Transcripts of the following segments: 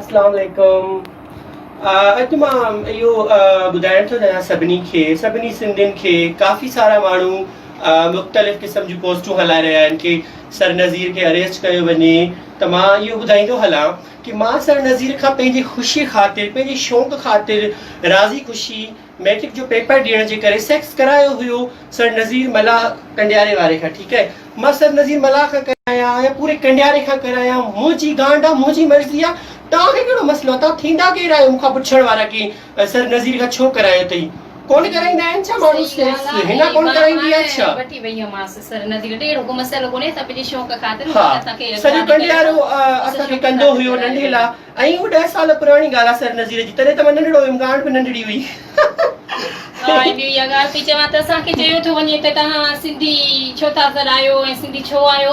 اسلام عليڪم اڄ مان اهو ٻڌائڻ ٿو چاهيان سڀني کي سڀني سنڌين کي ڪافي سارا ماڻهو مختلف قسم جون پوسٽون هلائي رهيا آهن ڪي سر نظير کي اريسٽ ڪيو وڃي ته مان اهو ٻڌائيندو هلان ڪي مان سر نظير کان پنهنجي خوشي خاطر پنهنجي شوق خاطر راضي خوشي ميٽرڪ جو پيپر ڏيڻ جي ڪري سيڪس ڪرايو هيو سر نظير ملاح ڪنڊياري واري کان ٺيڪ آهي مان سر نظير ملاح کان ڪرايان يا پوري ڪنڊياري کان ڪرايان منهنجي گانڊ آ منهنجي مرضي آ توهان کي ڪهڙو مسئلو آ توهان ٿيندا ڪير آهيو مون کان پڇڻ وارا ڪي سر نظير کان ڇو ڪرايو اٿئي ڪون ڪرائيندا آهن ڇا ماڻهو سيڪس هنا ڪون ڪرائيندي آ ڇا وٺي وئي هئمانس سر نظير ڏي اهڙو ڪو مسئلو ڪونهي اسان پنهنجي شوق خاطر ها سڄو ڪنڊيارو اسان کي ڪندو هيو ننڍي لا ۽ اهو ڏهه سال پراڻي ڳالهه آهي سر نظير جي، تڏهن ته مان ننڍڙو هيم، ڳانڍ به ننڍڙي هئي. ها ۽ ٻيو اها ڳالهه پئي چوان ته اسان کي چيو ٿو وڃي ته توهان سنڌي ڇو ٿا سڏايو ۽ سنڌي ڇو آهيو؟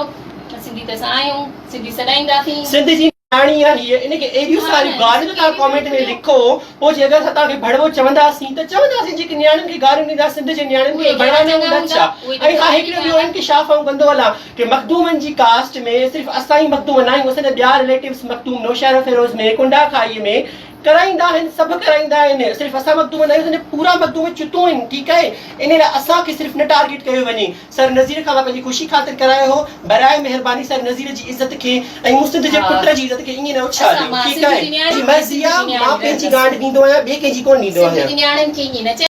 ته سنڌي ته اسان آهيون، سنڌي سڏائينداسين. سنڌ جي نياڻي آهي هيء، ان کي ايڏيون ساريون گاريون ته توهان ڪامينٽ ۾ لکو، پوء جي اگر اسان توهان کي ڀڙوو چونداسين ته چونداسين جيڪي نياڻين کي گاريون ڏيندا سنڌ جي نياڻين کي اهي ڀڙوا گهڻا نه چڱا هوندا هوندا، ڇا؟ اهي ته ۽ ها گهڻا هڪڙو چڱا ٻيو انڪشاف آئون ڪندو هلان ڪي مخدومن جي ڪاسٽ ۾ صرف اسان ئي مخدوم نه آهيون اسان جا ٻيا رليٽوز مخدوم نوشهروفيروز ۾ ڪنڊا کائي ۾ ڪرائيندا آهن سڀ ڪرائيندا آهن صرف اسان مخدوم نه آهيون اسان جا پورا مخدوم چتون آهن ٺيڪ آهي انهي لاء اسان کي صرف نه ٽارگيٽ ڪيو وڃي سر نظير کان مان پنهنجي خوشي خاطر ڪرايو هو براء مهرباني سر نظير جي عزت کي ۽ مون سنڌ جي ها پٽ جي عزت کي ائين نه اسان اڇاليو مان ٺيڪ سنڌ آهي جي نياڻي جي ۽ مرضي سنڌ آ جي مان نياڻي پنهنجي رهندس. ڳانڍ ڏيندو آهيان ٻئي ڪنهن جي ڪونه ڏيندو سنڌ آهيان. جي نياڻين کي ائين نه چئي.